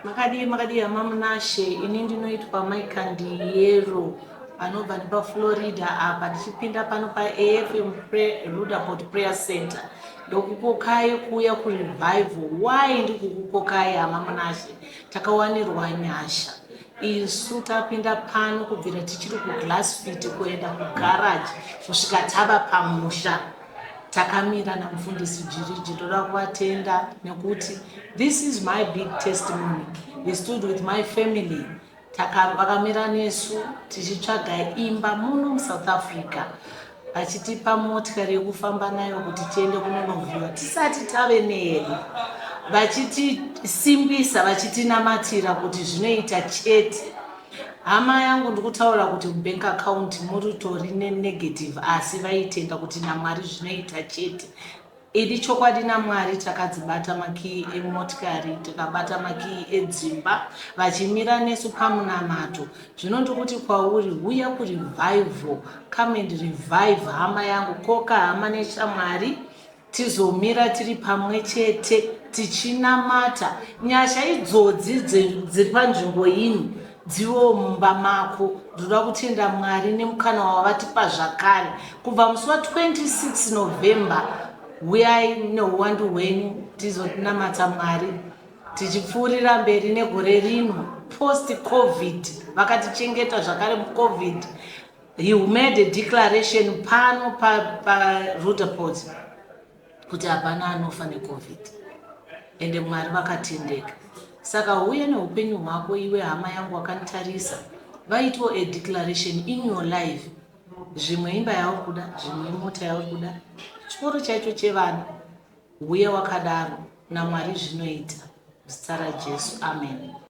Makadii, makadii hama Munashe? Ini ndinoitwa Maikandiyero, anobva nepaFlorida apa, ndichipinda pano paAFM Roodepoort Prayer Center. Ndokukokai kuuya kurevival. Why ndikukukokai, hama Munashe? Takawanirwa nyasha isu, tapinda pano kubvira tichiri kuGlass fit kuenda kugaraji kusvika tava pamusha. Takamira namufundisi Jiriji. Ndoda kuvatenda nekuti this is my big testimony. They stood with my family. Vakamira nesu tichitsvaga imba muno muSouth Africa, vachitipa motikari yekufamba nayo kuti tiende kunonovhiwa tisati tave neyedu, vachitisimbisa, vachitinamatira kuti zvinoita chete. Hama yangu, ndikutaura kuti mubank account muritori nenegative, asi vaitenda kuti naMwari zvinoita chete. Idi chokwadi, naMwari takadzibata makiyi emotikari, tikabata makiyi edzimba, vachimira nesu pamunamato. Zvino ndikuti kwauri, huya kurevival. Come and revive, hama yangu. Koka hama neshamwari, tizomira tiri pamwe chete tichinamata. Nyasha idzodzi dziri panzvimbo ino dzivewo mumba mako. Ndoda kutenda Mwari nemukana wavatipa zvakare kubva musi wa26 November. Uyai neuwandu hwenyu tizotinamata Mwari tichipfuurira mberi negore rino. Post COVID vakatichengeta zvakare muCOVID. He made a declaration pano paRoodepoort kuti hapana anofa neCOVID, ende Mwari vakatendeka. Saka huye neupenyu hwako iwe, hama yangu wakanditarisa. Vaitwo a declaration in your life. Zvimwe imba yauri kuda, zvimwe imota yauri kuda, chikoro chaicho chevana. Huye wakadaro, naMwari zvinoita. Zita raJesu, amen.